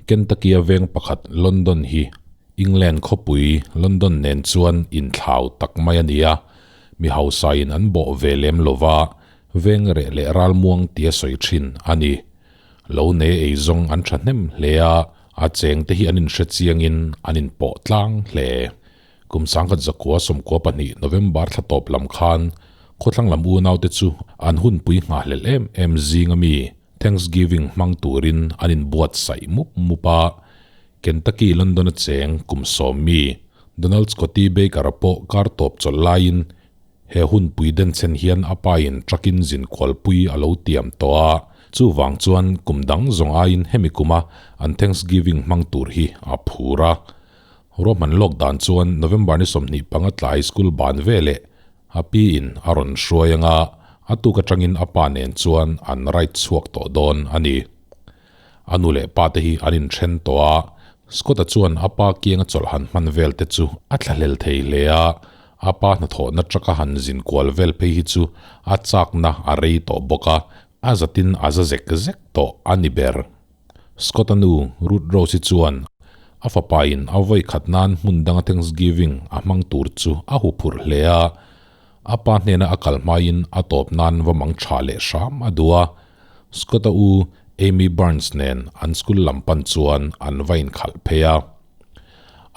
Kentucky-a veng pakhat London hi England khawpui London nen chuan inthlau tak mai a ni a, mi hausain an bawh ve lem lova, veng reh leh ralmuang tia sawi thin a ni. Lo nei eizawng an thahnem hle a, a chengte hi an inhre chiangin an inpawh tlang hle. Kum 1992 November thla tawp lam khan khawthlang lam unaute chu an hunpui nghahhlelh em em zing ami Thanksgiving hmang turin an inbuatsaih mup mup a. Kentucky London-a cheng kum sawm mi Donald Scotty Baker-a pawh kar tawp chawlh laiin he hunpui denchhen hian a pain truck-in zin kualpui a lo tiam tawh a, chuvang chuan kum dang zawng aiin hemi kuma an Thanksgiving hmang tur hi a phur a. Ruahman lawk dan chuan November ni 25 tlai school ban veleh a pi in a rawn hruai anga a tuk atangin a pa nen chuan an ride chhuak tawh dawn a ni. A nu leh pa te hi an inthen tawh a, Scott-a chuan a pa kianga chawlh han hman vel te chu a thlahlel thei hle a, a pa hnathawhna truck a han zin kual vel phei hi chu a chakna a rei tawh bawk a, a zatin a za zek zek tawh a ni ber. Scott-a nu, Ruth Rose-i chuan a fapain a vawi khat nan hmun danga Thanksgiving a hmang tur chu a huphurh hle a. A pa hnena a kal hmain a tawp nan va mang tha leh hram a duh a. Scott-a u, Amy Burns nen an school lam pan chuan an va inkhalh phei a.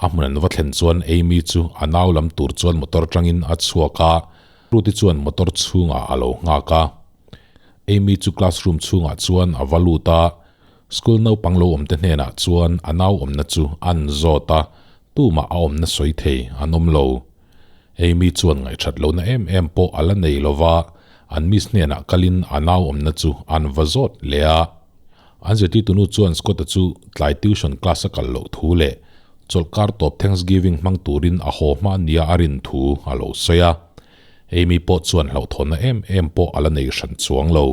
A hmun an va thlen chuan Amy chu a nau lam tur chuan motor atangin a chhuak a, Ruth-i chuan motor chhungah a lo nghak a. Amy chu classroom chhungah chuan a va lut a, school naupang lo awmte hnenah chuan a nau awmna chu an zawt a, tumah a awmna sawi thei an awm lo. Amy chuan ngaihthat lohna em em pawh a la nei lo va, an miss hnenah kalin a nau awmna chu an va zawt leh a. An zirtirtunu chuan Scott-a chu tlai tuition class a kal loh thu leh chawlhkar tawp Thanksgiving hmang turin a haw hma nia a rin thu a lo sawi a. Amy pawh chuan hlauhthawnna em em pawh a la nei hran chuang lo.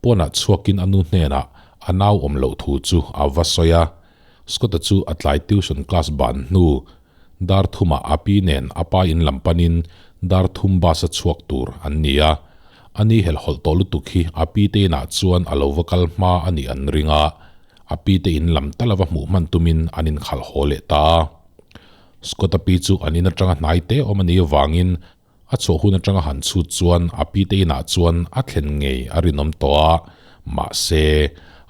Pawnah chhuakin a nu hnenah a nau awm loh thu chu a va sawi a. Scott-a chu a tlai tuition class ban hnu dar thumah a pi nen a pa in lam panin dar thum bus a chhuak tur an ni a. Ani helhhawlh tawh lutuk hi a pi te inah chuan a lo va kal hma a nih an ring a. A pi te in lam tal a va hmuh hman tumin an inkhalh haw leh ta a. Scott-a pi chu an in atanga hnai te awm a nih avangin a chhuah hun atanga han chhut chuan a pi te inah chuan a thlen ngei a rinawm tawh a, mahse,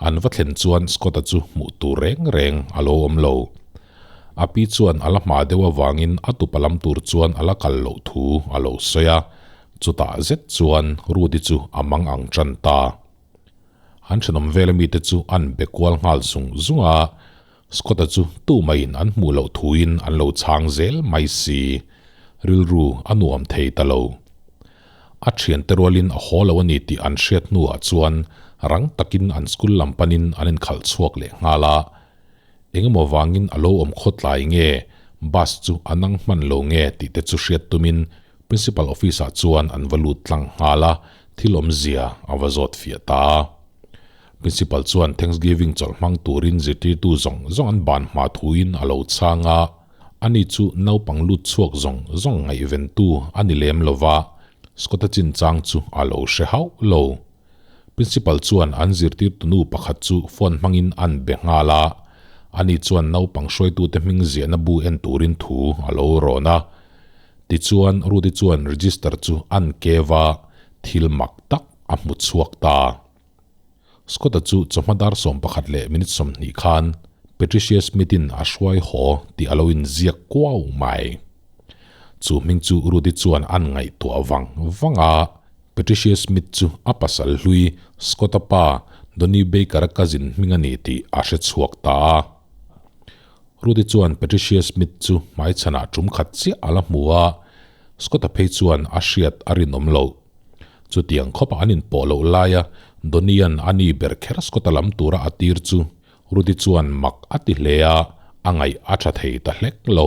an va thlen chuan Scott-a chu hmuh tur reng reng a lo awm lo. A pi chuan a la hma deuh avangin a tupa lam tur chuan a la kal loh thu a lo sawi a, chutah zet chuan Rudy chu a mang ang tan ta. An thenawm vela mite chu an be kual nghal zung zung a, Scott-a chu tumaiin an hmuh loh thuin an lo chhang zel mai si. Rilru a nuam thei ta lo. A thiante rualin a haw lo a ni tih an hriat hnuah chuan rang takin an school lam panin an inkhalh chhuak leh nghal a. Engemaw vangin a lo awm khawtlai nge, bus chu a nang hman lo nge tih te chu hriat tumin Principal office-ah chuan an va lut tlang nghal a, thil awmzia a va zawt fiah ta a. Principal chuan Thanksgiving chawlh hmang turin zirtirtu zawng zawng an ban hma thuin a lo chhang a, ani chu naupang lut chhuak zawng zawng ngaihventu a ni lem lo va, Scott-a chinchang chu a lo hre hauh lo. Principal chuan an zirtirtunu pakhat chu phone hmangin an be nghal a, ani chuan naupang hruaitute hming ziahna bu en turin thu a lo rawn a. Tichuan Ruth-i chuan register chu an kev a, thil mak tak a hmu chhuak ta. Scott-a chu chawhma dar 11 leh minute 20 khan Patricia Smith-in a hruai haw tih a lo inziak kuau mai. Chu hming chu Ruth-i chuan an ngaihtuah vang vang a, Patricia Smith chu a pasal hlui Scott-a pa Donnie Baker-a cousin hming a ni tih a hre chhuak ta a. Ruth-i chuan Patricia Smith chu hmaichhanah tum khat chiah a la hmu a, Scott-a phei chuan a hriat a rinawm loh. Chutiang khawpa an inpawh loh laia Donnie-a'n a ni ber kher Scott-a lam tura a tir chu Ruth-i chuan mak a ti hle a, a ngaih a tha thei ta hlek lo.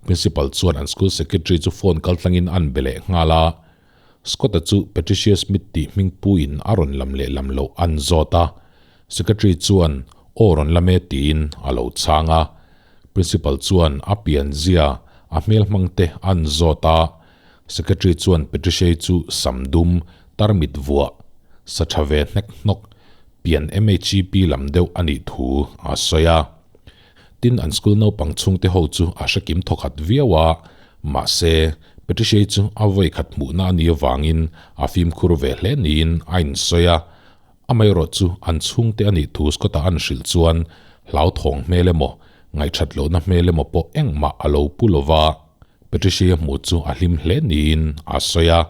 Principal chuan an school secretary chu phone kaltlangin an be leh nghal a, Scott-a chu Patricia Smith tih hming puiin a rawn lam leh lam loh an zawt a, secretary chuan aw rawn lam e tiin a lo chhang a. Principal chuan a pianzia, a hmel hmang te an zawt a, Secretary chuan Patricia-i chu sam dum, tarmit vuah, sa tha ve hnek hnawk, pian MHEP lam deuh a nih thu a sawi a. Tin, an school naupang chhungte ho chu a hre kim thawkhat viau a, mahse, Patricia-i chu a vawi khat hmuhna a nih avangin a fimkhur ve hle niin a insawi a. Amaherawh chu an chhungte a nih thu Scott-a an hrilh chuan hlauthawng hmel emaw, ngaihthat lohna hmel emaw pawh engmah a lo pu lo va, Patricia-i hmuh chu a hlim hle niin a sawi a.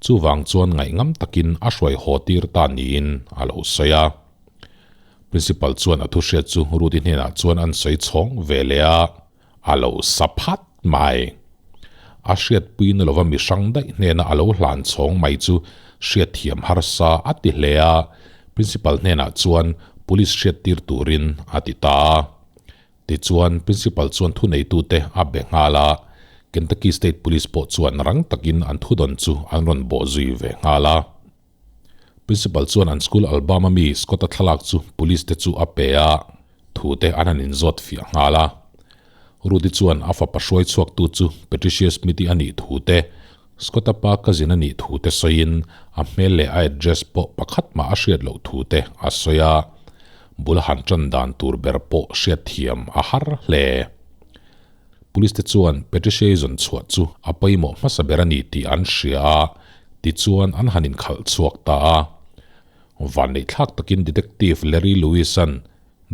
Chuvang chuan ngaihngam takin a hruai haw tir ta niin a lo sawi a. Principal chuan a thuhriat chu Ruth-i hnenah chuan an sawi chhawng ve leh a, a lo sa phat mai. A hriatpuina lova mi hrang daih hnena a lo hlan chhawng mai chu hriatthiam harsa a ti hle a, Principal hnenah chuan Police hriattir turin a ti ta a. Tichuan, Principal chuan thuneitute a be nghal a, Kentucky State Police pawh chuan rang takin an thudawn chu an rawn bawh zui ve nghal a. Principal chuan an school album a mi Scott-a thlalak chu Police te chu a pe a, thute an han inzawt fiah nghal a. Rudy chuan a fapa hruai chhuaktu chu Patricia Smith-i a nih thu te, Scott-a pa cousin a nih thu te sawiin a hmel leh a address pawh pakhat mah a hriat loh thu te a sawi a, bul han tan dan tur ber pawh hriatthiam a har hle. Police te chuan Patricia-i zawn chhuah chu a pawimawh hmasa ber a ni tih an hria a, tichuan an han inkhalh chhuak ta a. Vanneihthlak takin Detective Larry Lewis-a'n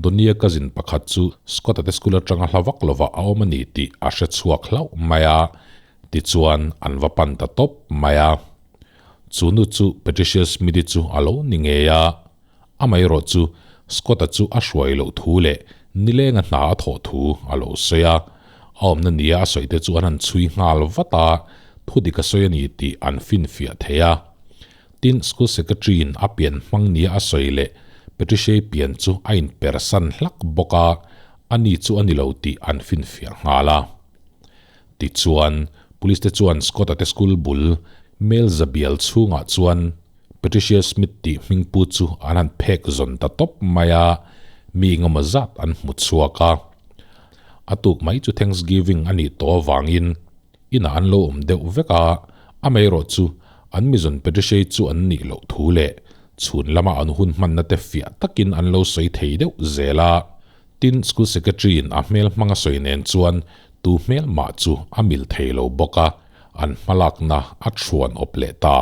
Donnie-a cousin pakhat chu Scott-a te school atanga hla vak lovah a awm a ni tih a hre chhuak hlauh mai a, tichuan an va pan ta tawp mai a. Chu nu chu Patricia Smith-i chu a lo ni ngei a. Amaherawh chu Scott-a chu a hruai loh thu leh nilenga hna a thawh thu a lo sawi a. A awmna nia a sawi te chu an han chhui nghal vat a, thu dik a sawi a ni tih an finfiah thei a. Tin, School Secretary-in a pian hmang nia a sawi leh Patricia-i pian chu a inpersan hlak bawk a, ani chu a ni lo tih an finfiah nghal a. Tichuan, Police te chuan Scott-a te school bul Mel Zabial chhungah chuan Patricia Smith tih hmingpu chu an han phek zawn ta tawp mai a, mi engemaw zat an hmu chhuak a. A tuk mai chu Thanksgiving a nih tawh avangin inah an lo awm deuh vek a, amaherawh chu an mizawn Patricia-i chu an nih loh thu leh chhun lama an hun hmanna te fiah takin an lo sawi thei deuh zel a. Tin, School Secretary-in a hmel hmanga sawi nen chuan tu hmel mah chu a mil thei lo bawk a, an hmalakna a chhuan awp leh ta.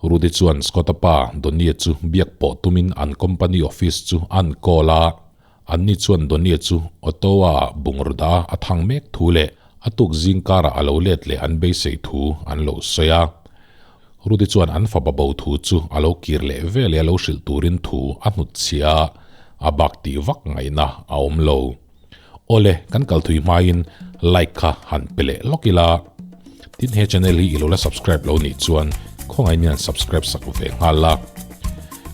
Rudy chuan Scott-a pa Donnie-a chu biak pawh tumin an company office chu an call a, anni chuan Donnie-a chu Ottawa-ah bungraw dah a thang mek thu leh a tuk zing karah a lo let leh an beisei thu an lo sawi a. Rudy chuan an fapa bo thu chu a lo kir leh veleh a lo hrilh turin thu a hnutchhiah a, a bak tih vak ngaihna a awm lo. Awle, kan kal thui hmain like kha han pe leh lawk ila. Tin he channel hi i lo la subscribe lo nih chuan khawngaih min han subscribe sak ve nghal la.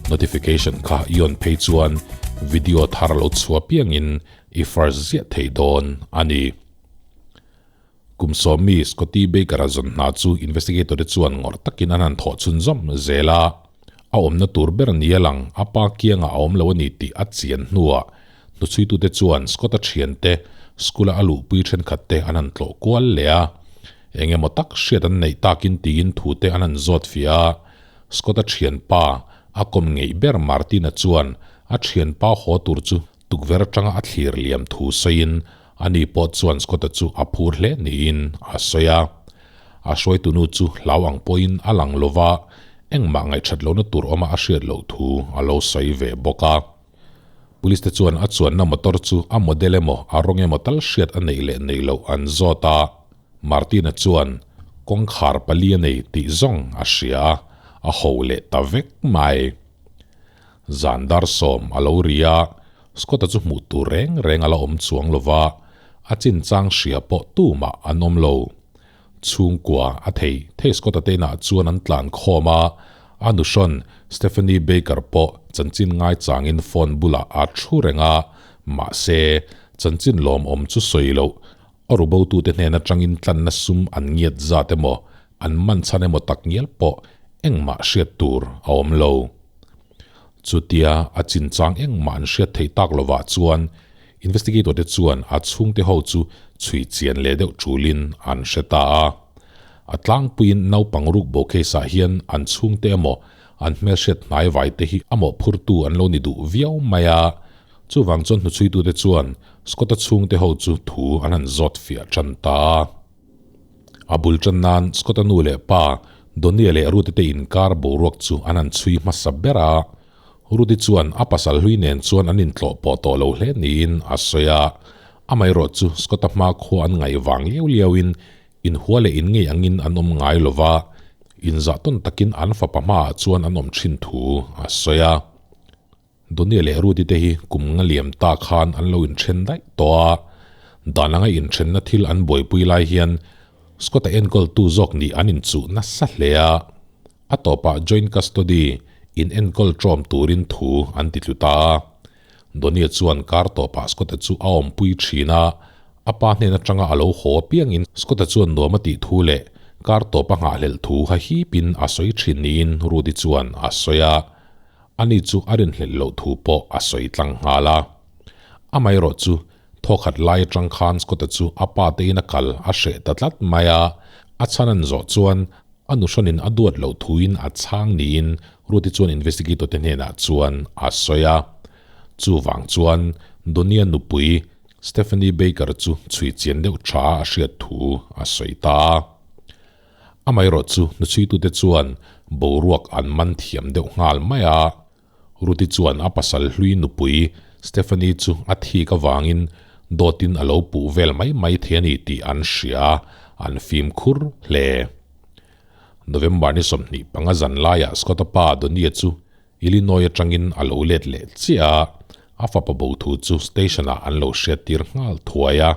Notification kha i on phei chuan video thar lo chhuah piangin i first ziah thei dawn a ni. Kum sawmi Scotty Baker-a zawn hna chu investigator te chuan ngawrh takin an han thawh chhunzawm zel a. A awmna tur ber nia lang a pa kiangah a awm lo a ni tih a chian hnuah hnuchhuitute chuan Scott-a thiante school-a a luhpui thenkhatte an han tlawh kual leh a. Eng emaw tak hriat an neih takin tiin thute an han zawt fiah a. Scott-a thianpa a kawm ngeih ber Martin-a chuan a thianpa haw tur chu tukverh atanga a thlir liam thu sawiin Ani pawh chuan Scott-a chu a phur hle niin a sawi a. A hruaitunu chu hlau ang pawhin a lang lo va, engmah ngaihṭhat lohna tur awma a hriat loh thu a lo sawi ve bawk a. Police te chuan a chuanna motor chu a model emaw a rawng emaw tal hriat a neih leh neih loh an zawt a. Martin-a chuan kawngkhar pali a nei tih zawng a hria a, a ho leh ta vek mai. Zan dar sawm a lo ri a, Scott-a chu hmuh tur reng reng a la awm chuang lo va, a chinchang hria pawh tumah an awm lo. Chhungkua a thei thei Scott-a te inah chuan an tlan khawm a, a nuhrawn Stephanie Baker pawh chanchin ngaichangin phone bulah a thu reng a, mahse, chanchin lawmawm chu sawi loh, a rubotute hnen atangin tlanna sum an ngiat zat emaw, an man chhan emaw tak ngial pawh engmah hriat tur a awm lo. Chutia a chinchang engmah an hriat theih tak lovah chuan investigator te chuan a chhungte ho chu chhui chian leh deuh tulin an hre ta a. A tlangpuiin naupang rukbo case ah hian an chhungte emaw an hmelhriat hnaivai te hi a mawhphurtu an lo ni duh viau mai a. Chuvang chuan hnuchhuitute chuan Scott-a chhungte ho chu thu an han zawt fiah tan ta a. A bul tan nan Scott-a nu leh pa Donnie leh Ruth-i te inkar boruak chu an han chhui hmasa ber a. Ruth-i chuan a pasal hlui nen chuan an intlawh pawh tawh lo hle niin a sawi a. Amaherawh chu Scott-a hmakhua an ngaih vang liau liauin inhua leh inngei angin an awm ngai lo va, inzah tawn takin an fapa hmaah chuan an awm thin thu a sawi a. Donia leh Rudy te hi kum nga liam ta khan an lo inthen daih tawh a, dan anga inthenna thil an buaipui lai hian Scott-a enkawltu zawk nih an inchuh nasa hle a, a tawpah joint custody in enkawl ṭawm turin thu an ti tlu ta a. Donia chuan kar tawpah Scott-a chu a awmpui ṭhin a, a pa hnen aṭanga a lo haw apiangin Scott-a chuan nuam a tih thu leh kar tawp a nghahhlelh thu ha hipin a sawi ṭhin niin Rudy chuan a sawi a. Ani chu a rinhlelh loh thu pawh a sawi tlang nghal a. Amaherawh chu thawkhat lai atang khan Scott-a chu a pa te in a kal a hreh ta tlat mai a, a chhan an zawh chuan a nuhranin a duat loh thuin a chhang niin Ruth-i chuan investigator te hnenah chuan a sawi a. Chuvang chuan Donnie-a nupui Stephanie Baker chu chhui chian deuh tha a hriat thu a sawi ta a. Amaherawh chu hnuchhuitute chuan boruak an man thiam deuh nghal mai a. Ruth-i chuan a pasal hlui nupui Stephanie chu a thik avangin dawtin a lo puh vel mai mai thei a ni tih an hria a, an fimkhur hle. November ni 25 zan laiah Scott-a pa Donnie-a chu Illinois atangin a lo let leh chiah a, a fapa bo thu chu station-ah an lo hriattir nghal thuai a.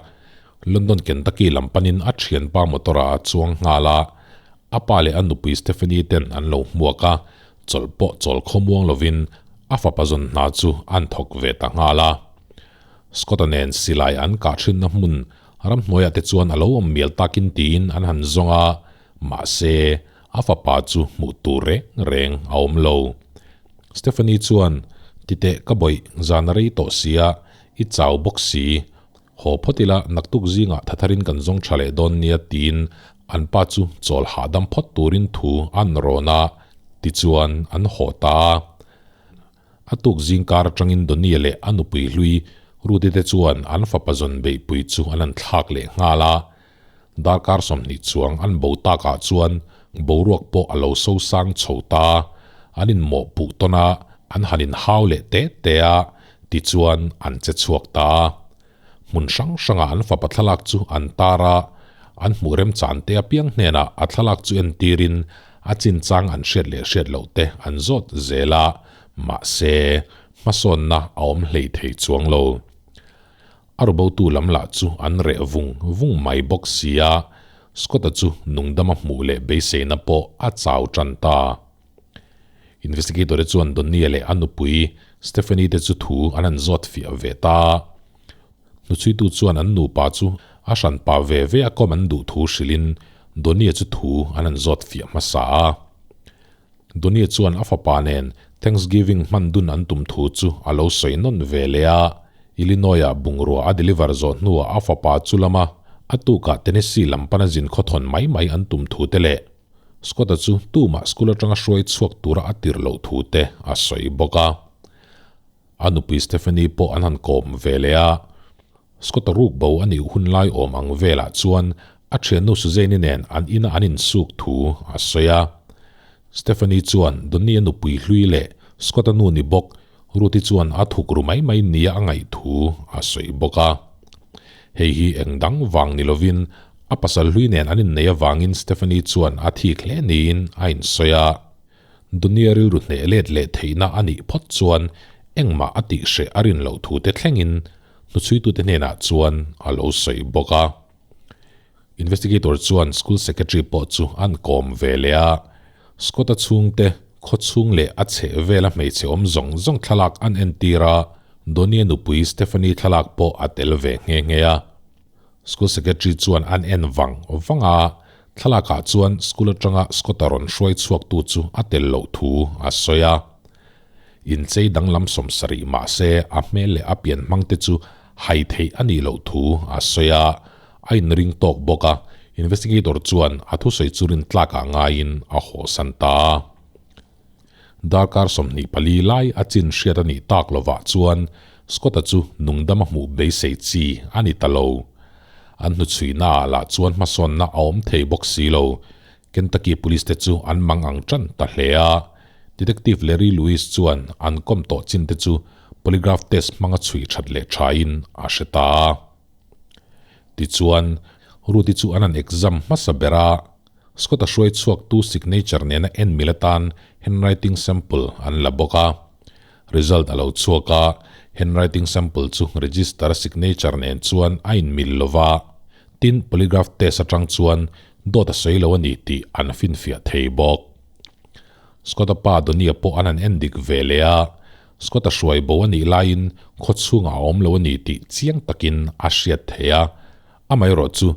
London Kentucky lam panin a thianpa motor-ah a chuang nghal a, a pa leh a nupui Stephanie ten an lo hmuak a, chawlh pawh chawl khawmuang lovin a fapa zawn hna chu an thawk ve ta nghal a. Scott-a nen silai an kah thinna hmun ramhnuaiah te chuan a lo awm mial takin tiin an han zawng a, mahse, a fapa chu hmuh tur reng reng a awm lo. Stephanie chuan, Titeh ka bawih, zan a rei tawh sia, i chau bawk si. Haw phawt ila, naktuk zingah thatharin kan zawng tha leh dawn nia tiin an pa chu chawl hahdam phawt turin thu an rawn a, tichuan an haw ta a. A tuk zing kar atangin Donnie leh a nupui hlui Ruth-i te chuan an fapa zawn beihpui chu an han thlak leh nghal a. Darkar 20 chuang an bo takah chuan boruak pawh a lo so sang chho ta, an inmawhpuh tawn a, an han inhau leh te te a, tichuan an che chhuak ta. Hmun hrang hrangah an fapa thlalak chu an tar a, an hmuh remchan te apiang hnenah a thlalak chu entirin a chinchang an hriat leh hriat loh te an zawt zel a, mahse hmasawnna a awm hlei thei chuang lo. A rubotu lam lah chu an reh vung vung mai bawk si a, Scott-a chu nungdama hmuh leh beiseina pawh a chau tan ta. Investigator-te chuan Donnie-a leh a nupui Stephanie te chu thu an han zawt fiah ve ta. Hnuchhuitu chuan an nupa chu a hranpa ve ve a kawm an duh thu hrilhin Donnie-a chu thu an han zawt fiah hmasa a. Donnie chuan a fapa nen Thanksgiving hman dun an tum thu chu a lo sawi nawn ve leh a. Illinois-ah bungrua a deliver zawh hnuah a fapa chu lama a tukah Tennessee lam pana zin khawthawn mai mai an tum thu te leh Scott-a chu tumah school atanga hruai chhuak tura a tirh loh thu te a sawi bawk a. A nupui Stephanie pawh an han kawm ve leh a. Scott-a ruk bo a nih hun lai awm ang velah chuan a thiannu Suzanne-i nen an ina an insuk thu a sawi a. Stephanie chuan Donnie-a nupui hlui leh Scott-a nu ni bawk Ruth-i chuan a thuk ru mai mai nia a ngaih thu a sawi bawk a. Hei hi eng dang vang ni lovin a pasal hlui nen an innei avangin Stephanie chuan a thik hle niin a insawi a. Dunia rilru hneh let leh theihna a nih phawt chuan engmah a tih hreh a rin loh thu te thlengin hnuchhuitute hnenah chuan a lo sawi bawk a. Investigator chuan school secretary pawh chu an kawm ve leh a, Scott-a chhungte khawchhung leh a chheh vela hmeichhe awm zawng zawng thlalak an entir a, Donia nupui Stephanie thlalak pawh a tel ve nghe nghe a. School secretary chuan an en vang vang a, thlalakah chuan school atanga Scott-a rawn hruai chhuaktu chu a tel loh thu a sawi a. Inchei danglam 70 mahse a hmel leh a pian hmang te chu hai theih a nih loh thu a sawi a, a inring tawk bawk a, investigator chuan a thusawi chu rintlakah ngaiin a hawhsan ta. Darkar 24 lai a chin hriat a nih tak lovah chuan Scott-a chu nungdama hmuh beisei chi a ni ta lo. An hnuchhuihnaah lah chuan hmasawnna a awm thei bawk si lo. Kentucky Police te chu an mang ang tan ta hle a. Detective Larry Lewis chuan an kawm tawh chin te chu polygraph test hmanga chhui that leh thain a hre ta a. Tichuan, Ruth-i chu an han exam hmasa ber a. Scott-a hruai chhuaktu signature nena en mil atan handwriting sample an la bawk a. Result a lo chhuak a, handwriting sample chu register signature nen chuan a inmil lo va. Tin, polygraph test atang chuan dawt a sawi lo a ni tih an finfiah thei bawk. Scott-a pa Donnie-a pawh an han en dik ve leh a, Scott-a hruai bo a nih laiin khaw chhungah a awm lo a ni tih chiang takin a hriat theih a. Amaherawhchu,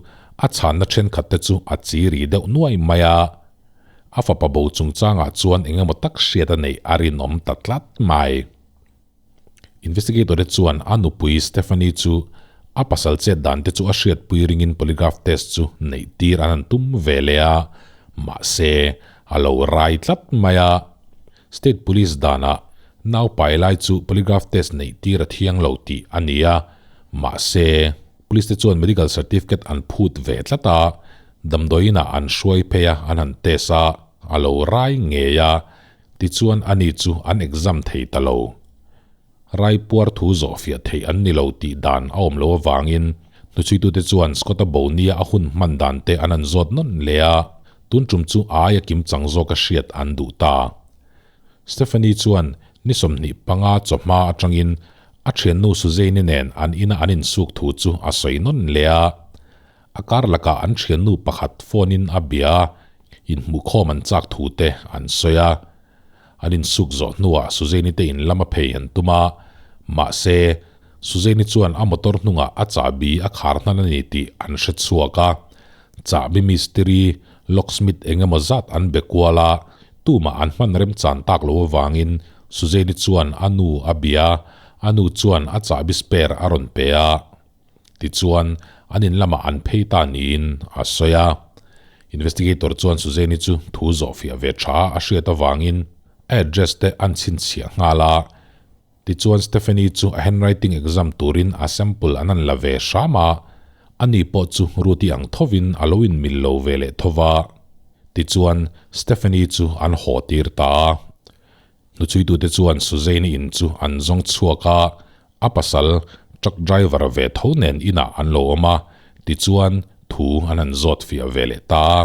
a chhanna thenkhat te chu a chi ri deuh nuai mai a. A fapa bo chungchangah chuan eng emaw tak hriat a neih a rinawm ta tlat mai. Investigator te chuan a nupui Stephanie chu a pasal chet dan te chu a hriatpui ringin polygraph test chu neih tir an han tum ve leh a, mahse a lo rai tlat mai a. State Police danah nau pai lai chu polygraph test neih tir a thiang lo tih a ni a, mahse Police te chuan medical certificate an phut ve tlat a, damdawiinah an hruai phei a, an han test a, a lo rai ngei a, tichuan ani chu an exam thei ta lo. Rai puar thu zawhfiah theih an ni lo tih dan a awm lo avangin hnuchhuitute chuan Scott-a bo nia a hun hman dan te an han zawt nawn leh a, tun tum chu a aia kim chang zawka hriat an duh ta. Stephanie chuan ni 25 chawhma atangin a thiannu Suzanne-i nen an ina an insuk thu chu a sawi nawn leh a. A kar lakah an thiannu pakhat phone-in a bia a, inhmuhkhawm an chak thu te an sawi a. An insuk zawh hnuah Suzanne-i te in lama phei an tum a, mahse, Suzanne-i chuan a motor hnungah a chahbi a khar hnan a ni tih an hre chhuak a. Chahbi mistiri, locksmith eng emaw zat an be kual a, tumah an hman remchan tak lo avangin Suzanne-i chuan a nu a bia, a nu chuan a chahbi spare a rawn pe a. Tichuan, an in lamah an phei ta niin a sawi a. Investigator chuan Suzanne-i chu thu zawhfiah ve tha a hriat avangin a address te an chhinchhiah nghal a. Tichuan Stephanie chu a handwriting exam turin a sample an han la ve hram a, ani pawh chu Ruth-i ang thovin a lo inmil lo ve leh tho va. Tichuan Stephanie chu an haw tir ta a. Hnuchhuitute chuan Suzanne-i in chu an zawng chhuak a, a pasal truck driver ve tho nen inah an lo awm a, tichuan thu an han zawt fiah ve leh ta a.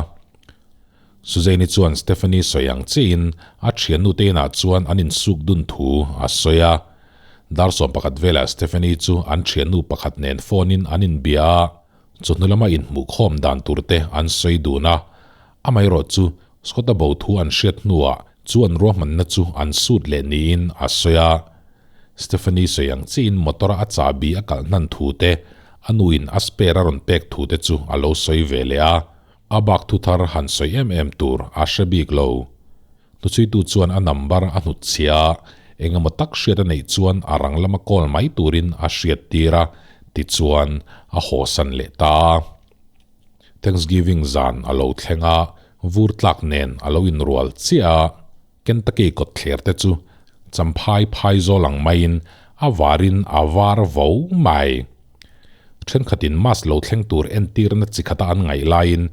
Suzanne-i chuan Stephanie sawi ang chiahin a thiannute inah chuan an insuk dun thu a sawi a. Dar 11 velah Stephanie chu an thiannu pakhat nen phone-in an inbia a, chawhnu lama inhmuhkhawm dan turte an sawi dun a. Amaherawh chu Scott-a bo thu an hriat hnuah chu an ruahmanna chu an sut leh niin a sawi a. Stephanie sawi ang chiahin motor-a a chahbi a kalh hnan thu te, a nuin a spare a rawn pek thu te chu a lo sawi ve leh a. A bak thu thar han sawi em em tur a hre bik lo. Hnuchhuitu chuan a number a hnut chhia a, eng emaw tak hriat a neih chuan a rang lama call mai turin a hriat tir a, tichuan a hawsan leh ta a. Thanksgiving zan a lo thleng a, vur tlak nen a lo inrual chiah a, Kentucky kawtthler te chu champhai phai zawl ang maiin a varin a var vo mai. Thenkhatin mask lo thleng tur entirna chi khata an ngaih laiin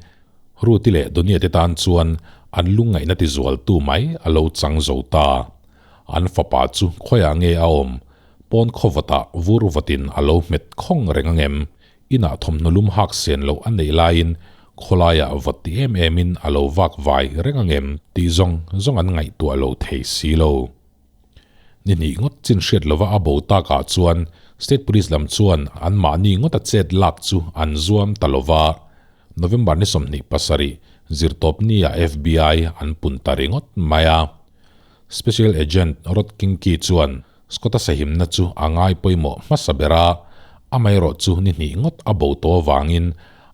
Ruth-i leh Donia te tan chuan an lungngaihna tizualtu mai a lo chang zo ta. An fapa chu khawiah nge a awm? Pawn khawvawtah vur vawtin a lo hmet khawng reng angem? Inah thawmhnaw lum hak sen loh a neih laiin khawlaiah vawt ti em emin a lo vak vai reng angem tih zawng zawng an ngaihtuah lo thei si lo. Ni hnih ngawt chin hriat lova a bo takah chuan State Police lam chuan anmahni ngawta chet lak chu an zuam ta lova, November ni 27 zirtawpnia FBI an pun ta ringawt mai a. Special Agent Rod Kinky chuan Scott-a sahimna chu a ngai pawimawh hmasa ber a, amaherawh chu ni hnih ngawt a bo tawh avangin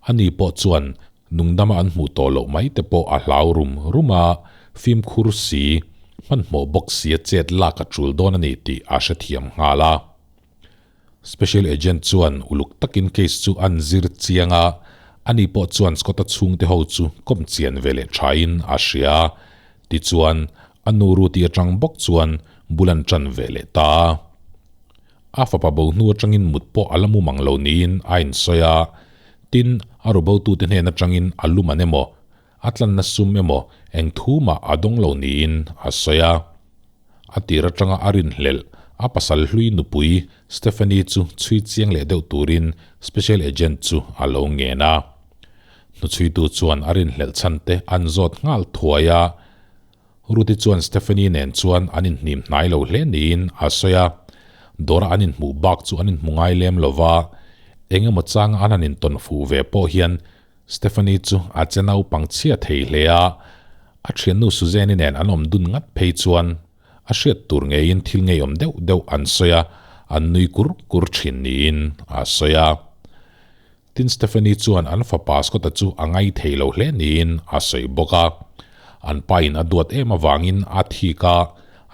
ani pawh chuan Nungdama an hmuh tawh loh mai te pawh a hlau rum rum a, fimkhur si, hmanhmawh bawk sia chet lak a tul dawn a ni tih a hrethiam nghal a. Special Agent chuan uluk takin case chu an zir chiang a, ani pawh chuan Scott-a chhungte ho chu kawm chian ve leh thain a hria. Tichuan. A nu Ruti atang bawk chuan bul an tan ve leh ta a. A fapa bo hnu atangin mut pawh a la mu mang lo niin a insawi a. Tin, a rubotute hnen atangin a lum an emaw, a tlanna sum emaw eng thu mah a dawng lo niin a sawi a. A tir atanga a rinhlelh, a pasal hlui nupui Stephanie chu chhui chiang leh deuh turin Special Agent chu a lo ngen a. Hnuchhuitu chuan a rinhlelh chhan te an zawt nghal thuai a. Ruth-i chuan Stephanie nen chuan an inhnim hnai lo hle niin a sawi a. Dawra an inhmuh bak chu an inhmu ngai lem lo va, eng emaw changa an han intawn fuh ve pawh hian Stephanie chu a che naupang chhia thei hle a. A thiannu Suzanne-i nen an awm dun ngat phei chuan a hriat tur ngeiin thil ngeiawm deuh deuh an sawi a, an nui kur kur thin niin a sawi a. Tin Stephanie chuan an fapa Scott-a chu a ngai thei lo hle niin a sawi bawk a. An pa in a duat em avangin a thik a,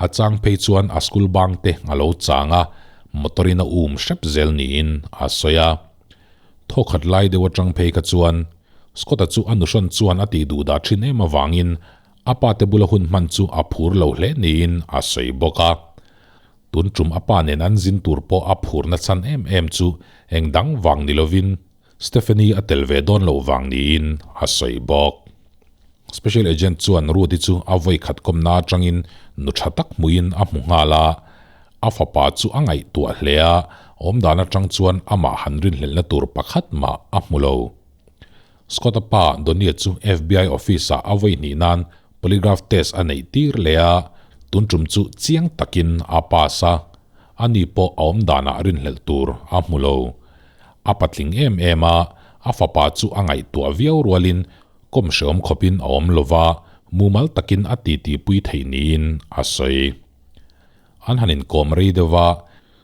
a chang phei chuan a school bang te a lo chang a, motor in a um hrep zel niin a sawi a. Thawkhat lai deuh atang phei kha chuan Scott-a chu a nuhrawn chuan a tih duh dah thin em avangin a pa te bula hun hman chu a phur lo hle niin a sawi bawk a. Tun tum a pa nen an zin tur pawh a phurna chhan em em chu eng dang vang ni lovin Stephanie a tel ve dawn loh vang niin a sawi bawk. Special Agent chuan Ruth-i chu a vawi khat kawmna atangin nu tha tak hmuhin a hmu nghal a, a fapa chu a ngaihtuah hle a, awmdan atang chuan amah han rinhlelhna tur pakhat mah a hmu lo. Scott-a pa Donnie chu FBI office-ah a vawi hnih nan polygraph test a neih tir leh a, tun tum chu chiang takin a pass a, ani pawh a awm danah rinhlelh tur a hmu lo. A patling em em a, a fapa chu a ngaihtuah viau rualin kawm hreawm khawpin a awm lo va, mumal takin a titipui theih niin a sawi. An han inkawm rei deuh a,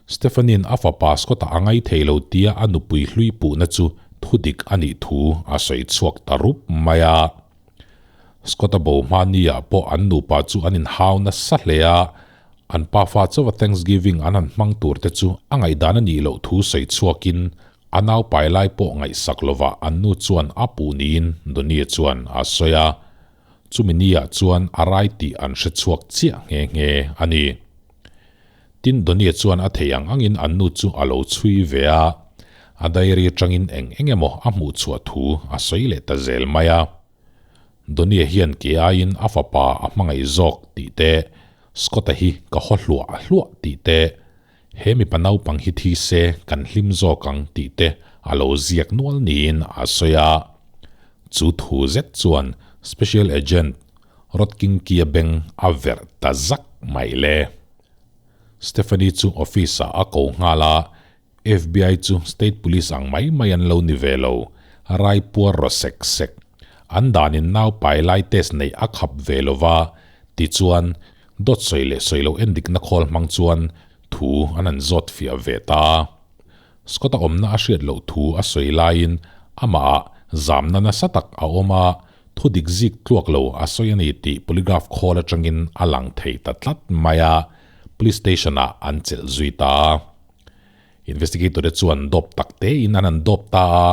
Stephanie-in a fapa Scott-a a ngai thei lo tia a nupui hlui puhna chu thudik a nih thu a sawi chhuak ta rup mai a. Scott-a bo hma ni-ah pawh an nupa chu an inhau nasa hle a, an pafa chauha Thanksgiving an han hmang tur te chu a ngaihdan a nih loh thu sawi chhuakin a nau pai lai pawh ngaihsak lovah an nu chuan a puh niin Donnie chuan a sawi a. Chumi ni-ah chuan a rai tih an hre chhuak chiah nghe nghe a ni. Tin, Donnie chuan a thei ang angin an nu chu a lo chhui ve a, a diary atangin eng eng emaw a hmuh chhuah thu a sawi leh ta zel mai a. Donnie hian ke aiin a fapa a hmangaih zawk tih te, Scott-a hi ka haw hluah hluah tih te, he mipa naupang hi thi se kan hlim zawk ang tih te a lo ziak nual niin a sawi a. Chu thu zet chuan Special Agent Rodkinkia beng a verh ta zak mai le. Stephanie chu office ah a ko nghal a, FBI chu state police ang mai mai an lo ni ve lo, rai puar raw sek sek. An danin nau pai lai test neih a khap ve lo va, tichuan dawt sawi leh sawi lo endikna khawl hmang chuan thu an han zawt fiah ve ta. Scott-a awmna a hriat loh thu a sawi laiin amah ah zamna nasa tak a awm a, Thu dik zik tluak lo a sawi a ni tih polygraph khawl atangin a lang thei ta tlat mai a, police station ah an chelh zui ta a. Investigator te chuan dawp tak tein an han dawp ta a,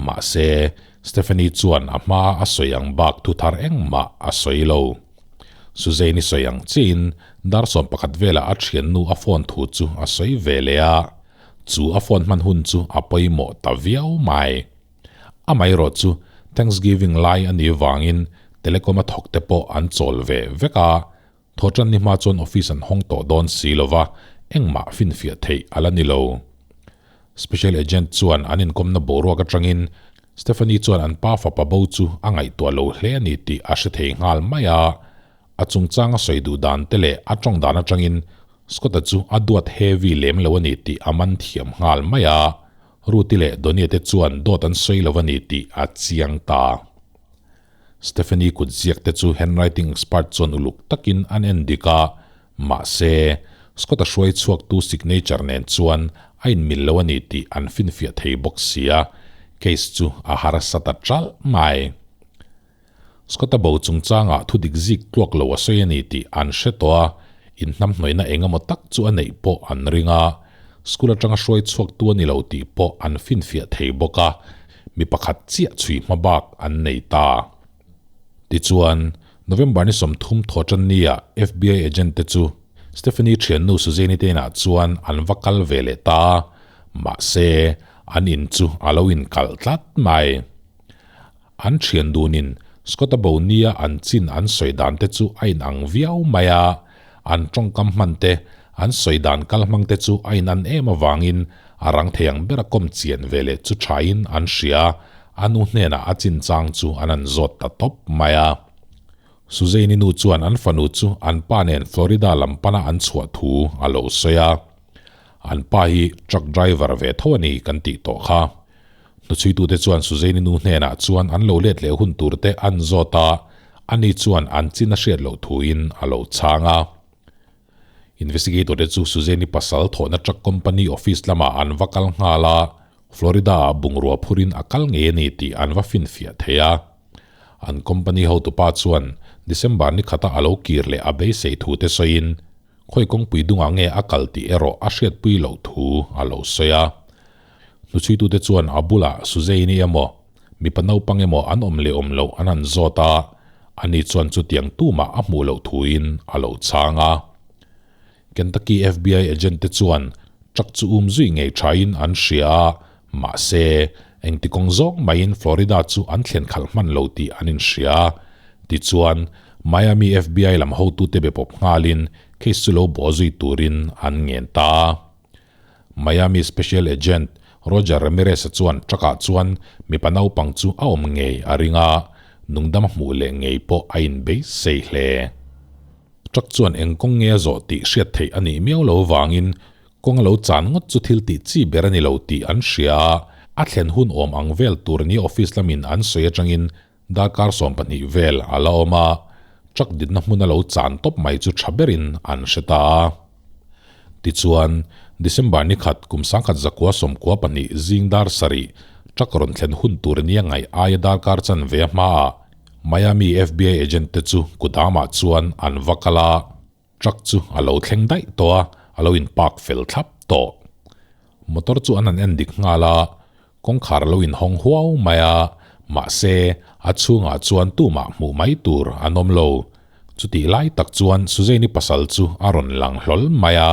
mahse Stephanie chuan a hma a sawi ang bak thu thar engmah a sawi lo. Suzanne-i sawi ang chiahin dar 11 velah a thiannu a phone thu chu a sawi ve leh a, chu a phone hman hun chu a pawimawh ta viau mai. Amaherawh chu Thanksgiving lai a nih vangin Telecom a thawk te pawh an chawl ve vek a, thawhtan ni hma chuan office an hawng tawh dawn si lo va, engmah finfiah theih a la ni lo. Special Agent chuan an inkawmna boruak atangin Stephanie chuan an pa fapa bo chu a ngaihtuah lo hle a ni tih a hre thei nghal mai a, a chungchang a sawi duh dan te leh a tawng dan atangin Scott-a chu a duat heavy lem lo a ni tih a man thiam nghal mai a. Ruti leh Donnie te chuan dawt an sawi lo a ni tih a chiang ta. Stephanie kut ziak te chu handwriting expert chuan uluk takin an en dik a, mahse, Scott-a hruai chhuaktu signature nen chuan a inmil lo a ni tih an finfiah thei bawk sia, case chu a harsa ta ṭalh mai. Scott-a bo chungchangah thu dik zik tluak lo a sawi a ni tih an hre tawh a, inhnamhnawihna eng emaw tak chu a neih pawh an ring a, school atanga hruai chhuaktu a ni lo tih pawh an finfiah thei bawk a, mi pakhat chiah chhui hma bak an nei ta. Tichuan, November ni 30 Thawhtannia FBI agent te chu Stephanie thiannu Suzanne-i te inah chuan an va kal ve leh ta a, mahse an in chu a lo inkalh tlat mai. An thian dunin Scott-a bo nia an chin an sawi dan te chu a inang viau mai a, an tawngkam hman te, an sawi dan kal hmang te chu a inan em avangin a rang thei ang bera kawm chian ve leh chu thain an hria, a nu hnenah a chinchang chu an han zawt ta tawp mai a. Suzanne-i nu chuan an fanu chu an pa nen Florida lam pana an chhuah thu a lo sawi a. An pa hi truck driver ve tho a ni kan tih tawh kha. Hnuchhuitute chuan Suzanne-i nu hnenah chuan an lo let leh hun turte an zawt a, ani chuan an chin a hriat loh thuin a lo chhang a. Investigator-te chu Suzanne-i pasal thawhna truck company office lamah an va kal nghal a, Florida-ah bungrua phurin a kal ngei a ni tih an va finfiah thei a. An company hotupa chuan December ni khata a lo kir leh a beisei thu te sawiin, khawi kawngpui dungah nge a kal tih erawh a hriatpui loh thu a lo sawi a. Hnuchhuitute chuan a bulah Suzanne-i emaw, mipa naupang emaw an awm leh awm loh an han zawt a, ani chuan chutiang tumah a hmuh loh thuin a lo chhang a. Kentucky FBI agent te chuan truck chu um zui ngei thain an hria a, mahse, engti kawng zawng maiin Florida chu an thlen khalh hman lo tih an inhria. Tichuan, Miami FBI lam hotute be pawp nghalin case chu lo bawh zui turin an ngen ta a. Miami Special Agent Roger Ramirez-a chuan truck-ah chuan mipa naupang chu a awm ngei a ring a, nungdam a hmuh leh ngei pawh a inbeisei hle. Truck chuan eng kawng nge a zawh tih hriat theih a nih miau lo vangin kawng a lo chan ngawt chu thil tih chi ber a ni lo tih an hria a, a thlen hun awm ang vel tur nia office lamin an sawi atangin darkar 12 vel a la awm a, truck dinna hmun a lo chan tawp mai chu tha berin an hre ta a. Tichuan, December ni khat kum 1992 zing dar sarih truck rawn thlen hun tur nia ngaih aia darkar chanve a hmaah Miami FBI agent te chu kudamah chuan an va kal a, truck chu a lo thleng daih tawh a, a lo in park fel thlap tawh. Motor chu an han en dik nghal a, kawngkhar a lo in hawng huau mai a, mahse a chhungah chuan tumah hmuh mai tur an awm lo. Chutih lai tak chuan Suzanne-i pasal chu a rawn lang hlawl mai a,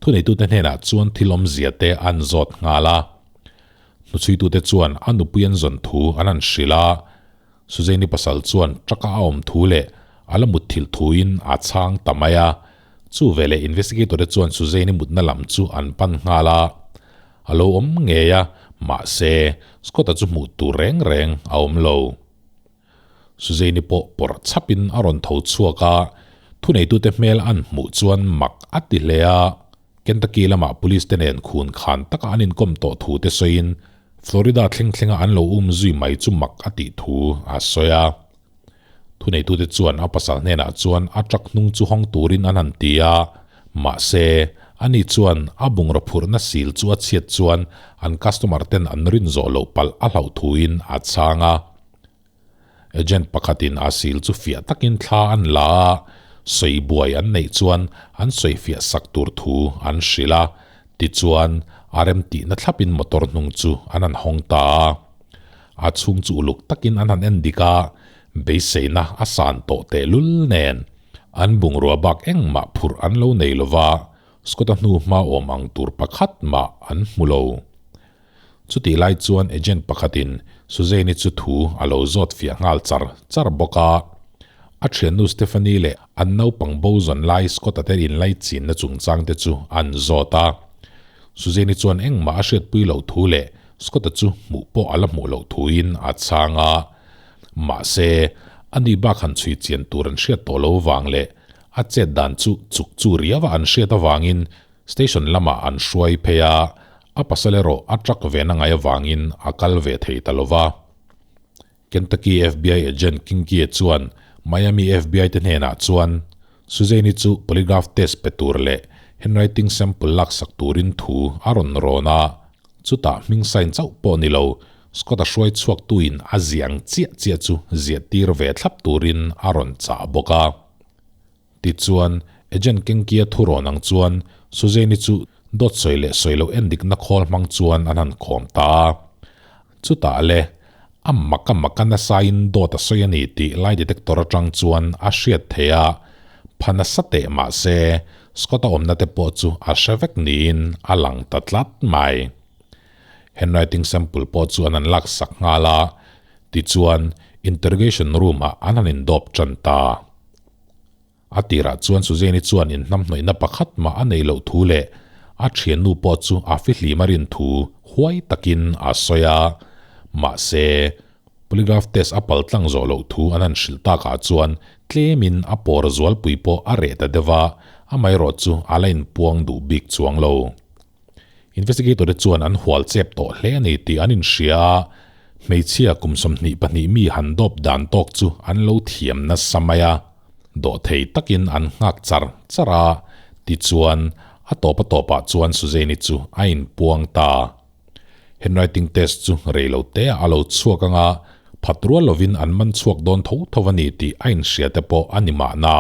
thuneitute hnenah chuan thil awmzia te an zawt nghal a. Hnuchhuitute chuan a nupui an zawn thu an han hrilh a, Suzanne-i pasal chuan truck-a a awm thu leh a la mutthilh thuin a chhang ta mai a. Chu veleh investigator-te chuan Suzanne-i mutna lam chu an pan nghal a. A lo awm ngei a, mahse, Scott-a chu hmuh tur reng reng a awm lo. Suzanne-i pawh pawrh chhapin a rawn tho chhuak a, thuneitute hmel an hmuh chuan mak a ti hle a. Kentucky lamah police te nen khun khan taka an inkawm tawh thu te sawiin Florida thleng thlenga an lo um zui mai chu mak a tih thu a sawi a. Thuneitute chuan a pasal hnenah chuan a truck hnung chu hawng turin an han ti a, mahse, ani chuan a bungraw phurhna sil chu a chhiat chuan an customer ten an rin zawh loh palh a hlauh thuin a chhang a. Agent pakhatin a sil chu fiah takin thla an la a, sawi buai an neih chuan an sawi fiah sak tur thu an hrilh a, tichuan a remtihna thlapin motor hnung chu an han hawng ta a. A chhung chu uluk takin an han en dik a, beiseina a san tawh tehlul nen an bungrua bak engmah phurh an lo nei lova, Scott-a hnu hma awm ang tur pakhat mah an hmu lo. Chutih lai chuan agent pakhatin Suzanne-i chu thu a lo zawt fiah nghal char char bawk a. A thiannu Stephanie leh an naupang bo zawn lai Scott-a te inlai chinna chungchang te chu an zawt a. Suzanne-i chuan engmah a hriatpui loh thu leh Scott-a chu hmuh pawh a la hmuh loh thuin a chhang a. Mahse, ani bak han chhui chian tur an hriat tawh lo vang leh a chet dan chu chuk chu riauva an hriat avangin Station lamah an hruai phei a, a pasal erawh a truck ve na ngai avangin a kal ve thei ta lo va. Kentucky FBI agent Kinkie chuan Miami FBI te hnenah chuan Suzanne-i chu polygraph test pe tur leh handwriting sample laksak turin thu a rawn rawn a, chutah hming sign chauh pawh ni lo, Scott-a hruai chhuaktuin a ziah ang chiah chiah chu ziah tir ve thlap turin a rawn chah bawk a. Tichuan, agent Kenkia thu rawn ang chuan Suzanne-i chu dawt sawi leh sawi loh en dikna khawl hmang chuan an han khawm ta a. Chutah le, A mak a mak a nasain dawt a sawi a ni tih lie detector atang chuan a hriat theih a, pha nasa teh mah se Scott-a awmna te pawh chu a hre vek niin a lang ta tlat mai. Handwriting sample pawh chu an han laksak nghal a, tichuan interrogation room-ah an han indawp tan ta. A tirah chuan Suzanne-i chuan inhnamhnawihna pakhat mah a neih loh thu leh a thiannu pawh chu a fihlim a rin thu huai takin a sawi a. Mahse, polygraph test a pal tlang zawh loh thu an han hrilh takah chuan tlemin a pawr zualpui pawh a reh ta deuh a, amaherawhchu a la inpuang duh bik chuang lo. Investigator te chuan an hual chep tawh hle a ni tih an inhria a, hmeichhia kum 22 mi han dawp dan tawk chu an lo thiam nasa mai a, dawhthei takin an nghak char char a, tichuan a tawp a tawpah chuan Suzanne-i chu a inpuang ta. Handwriting test chu rei lo te ah a lo chhuak ang a, phat rual lovin an man chhuak dawn tho tho a ni tih a inhria te pawh a ni mahna.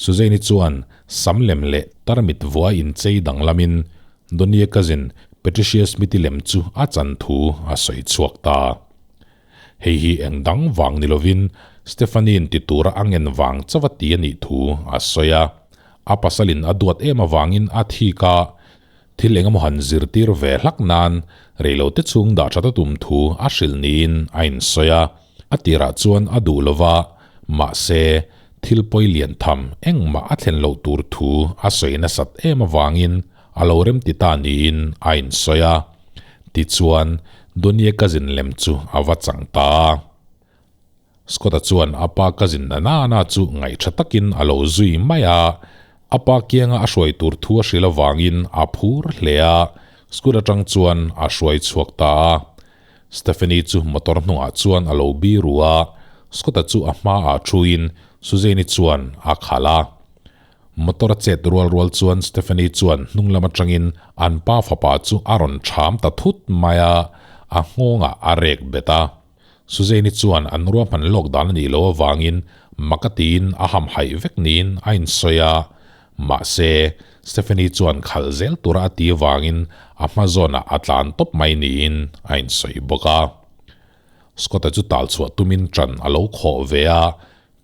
Suzanne-i chuan sam lem leh tarmit vua inchei danglamin Donnie-a cousin Patricia Smith-i lem chu a chan thu a sawi chhuak ta. Hei hi eng dang vang ni lovin Stephanie-in ti tura a ngen vang chauh a ti a nih thu a sawi a. A pasalin a duat em avangin a thik a, thil eng emaw han zirtir ve hlak nan reilote chhung dah that a tum thu a hrilh niin a insawi a. A tirah chuan a duh lo va, mahse, thil pawi lian tham engmah a thlen loh tur thu a sawi nasat em avangin a lo remti ta niin a insawi a. Tichuan, Donnie cousin lem chu a va chang ta a. Scott-a chuan a pa cousin na nana chu ngaihṭha takin a lo zui mai a, a pa kianga a hruai tur thu a hrilh avangin a phur hle a, school aṭang chuan a hruai chhuak ta a. Stephanie chu motor hnungah chuan a lo bi ru a, Scott-a chu a hmaah thuin Suzanne-i chuan a khalh a. Motor a chet rual rual chuan Stephanie chuan hnung lam atangin an pa fapa chu a rawn ṭham ta thut mai a, a nghawngah a rek bet a. Suzanne-i chuan an ruahman lawk dan a nih loh avangin mak a tiin a hamhaih vek niin a insawi a. Mahse, Stephanie chuan khalh zel tura a ti avangin a hma zawnah a tlan tawp mai niin a insawi bawk a. Scott-a chu tal chhuah tumin ṭan a lo khawh ve a,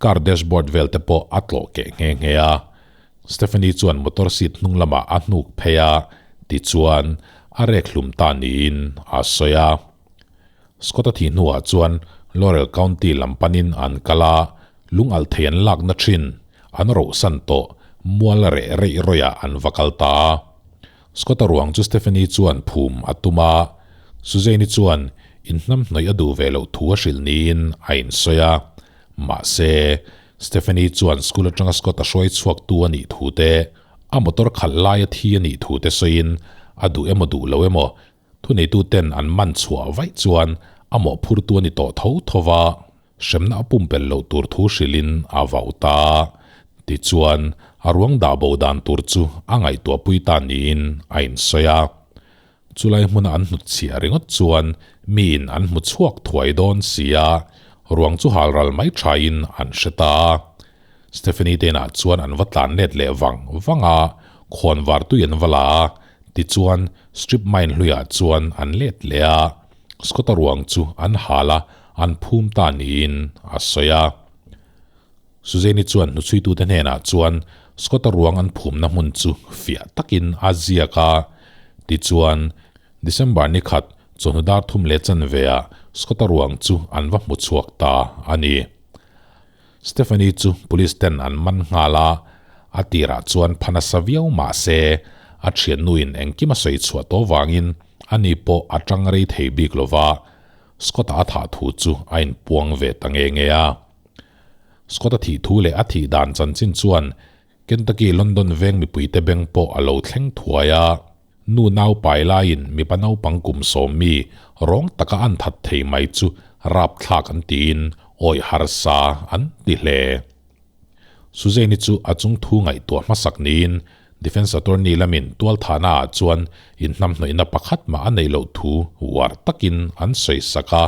car dashboard vel te pawh a tlawh keh nghe nghe a. Stephanie chuan motor seat hnung lamah a hnuk phei a, tichuan a rek hlum ta niin a sawi a. Scott-a thih hnuah chuan Laurel County lam panin an kal a, lung alh thei an lakna thin, an rohsan tawh, mual reh reih rawihah an va kal ta a. Scott-a ruang chu Stephanie chuan phum a tum a, Suzanne-i chuan inhnamhnawih a duh ve loh thu a hrilh niin a insawi a. Mahse, Stephanie chuan school atanga Scott-a hruai chhuaktu a nih thu te, a motor khalh laia thi a nih thu te sawiin a duh emaw duh lo emaw Thuneituten an man chhuah vaih chuan a mawhphurtu a ni tawh tho tho va, hremna a pumpelh loh tur thu hrilhin a vauh ta. Tichuan, a ruang dah bo dan tur chu a ngaihtuahpui ta niin a insawi a. Chulai hmuna an hnutchhiah ringawt chuan miin an hmu chhuak thuai dawn si a, ruang chu halral mai thain an hre ta. Stephanie te inah chuan an va tlan let leh vang vang a, khawnvar tui an va la a, tichuan strip mine hluiah chuan an let leh a, Scott-a ruang chu an hal a, an phum ta niin a sawi a. Suzanne-i chuan hnuchhuitute hnenah chuan Scott-a ruang an phumna hmun chu fiah takin a ziak a, tichuan December ni khat chawhnu dar thum leh chanveah Scott-a ruang chu an va hmu chhuak ta a ni. Stephanie chu police ten an man nghal a, a tirah chuan pha nasa viau mah se a thiannuin engkim a sawi chhuah tawh vangin ani pawh a tang rei thei bik lo va, Scott-a a thah thu chu a inpuang ve ta nge nge a. Scott-a thih thu leh a thih dan chanchin chuan Kentucky London veng mipuite beng pawh a lo thleng thuai a, nu nau pai laiin mipa naupang kum sawm mi rawng taka an that thei mai chu rapthlak an tiin awi harsa an ti hle. Suzanne-i chu a chung thu ngaihtuah hmasak niin Defence Attorney lamin tualthahna ah chuan inhnamhnawihna pakhat mah a neih loh thu uar takin an sawi sak a,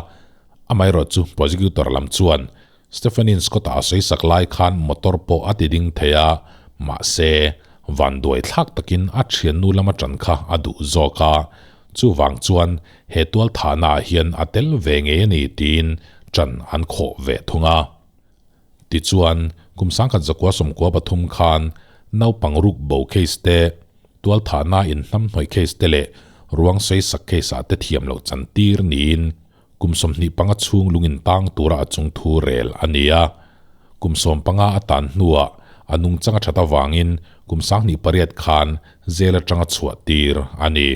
amaherawhchu Prosecutor lam chuan Stephanin Scott-a a sawi sak lai khan motor pawh a ti ding thei a, mahse, vanduai thlak takin a thiannu lama tan kha a duh zawk a. Chuvang chuan he tualthahnaah hian a tel ve ngei a ni tiin ṭan an khawh ve thung a. Tichuan, kum 1993 khan naupang ruk bo case te, tualthahna inhnamhnawih case te leh ruang sawisak case ah te thiam loh chantir niin kum 25 chhung lungin tang tura a chung thu rel a ni a. Kum 15 a tan hnuah a nungchang a that avangin kum 2008 khan jail atanga chhuah tir a ni.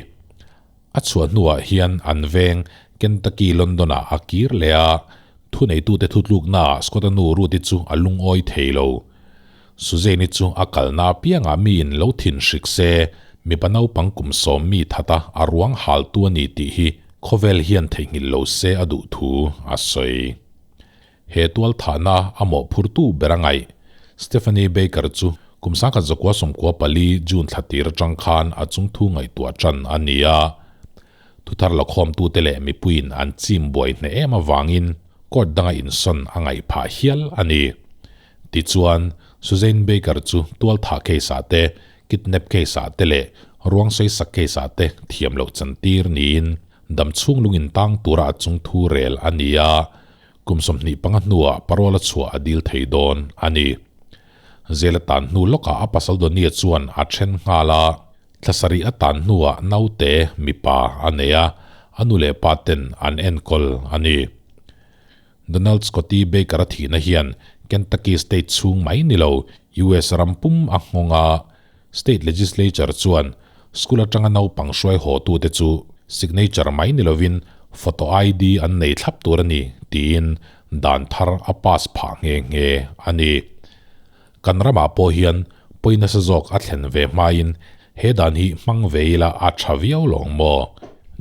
A chhuah hnuah hian an veng Kentucky London-ah a kir leh a, thuneitute thutluknaah Scott-a nu Ruth-i chu a lungawi thei lo. Suzanne-i chu a kalna apiangah miin lo thin hrik se, mipa naupang kum sawm mi thata a ruang haltu a ni tih hi khawvel hian theihnghilh lo se a duh thu a sawi. He tualthahna a mawhphurtu ber a ngaih. Stephanie Baker chu kum 1994 June thla tir atang khan a chungthu ngaihtuah tan a ni a. Thuthar lakhawmtute leh mipuiin an chim buai hneh em avangin court danga insawn a ngaih phah hial a ni. Tichuan, Suzanne Baker chu tualthah case-ah te, kidnap case-ah te leh ruang sawisak case-ah te thiam loh chantir niin damchhung lungin tang tura a chungthu rel a ni a. Kum 25 hnuah parole a chhuah a dil thei dawn a ni. Zela tan hnu lawkah a pasal Donnie chuan a then nghal a, thla sarih a tan hnuah naute mipa a nei a, a nu leh pa ten an enkawl a ni. Donald Scotty Baker-a thihna hian Kentucky state chhung mai ni lo US ram pum a nghawng a, state legislature chuan school atanga naupang hruai haw tute chu signature mai ni lovin photo ID an nei thlap tur a ni tiin dan thar a pass phah nghe nghe a ni. Kan ramah pawh hian pawi nasa zawk a thlen ve hmain he dan hi hmang ve ila a tha viau lawng maw?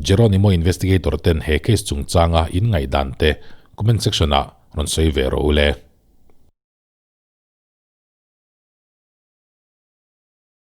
Jeronimo investigator ten he case chungchanga in ngaihdan te comment section ah rawn sawi ve rawh u le.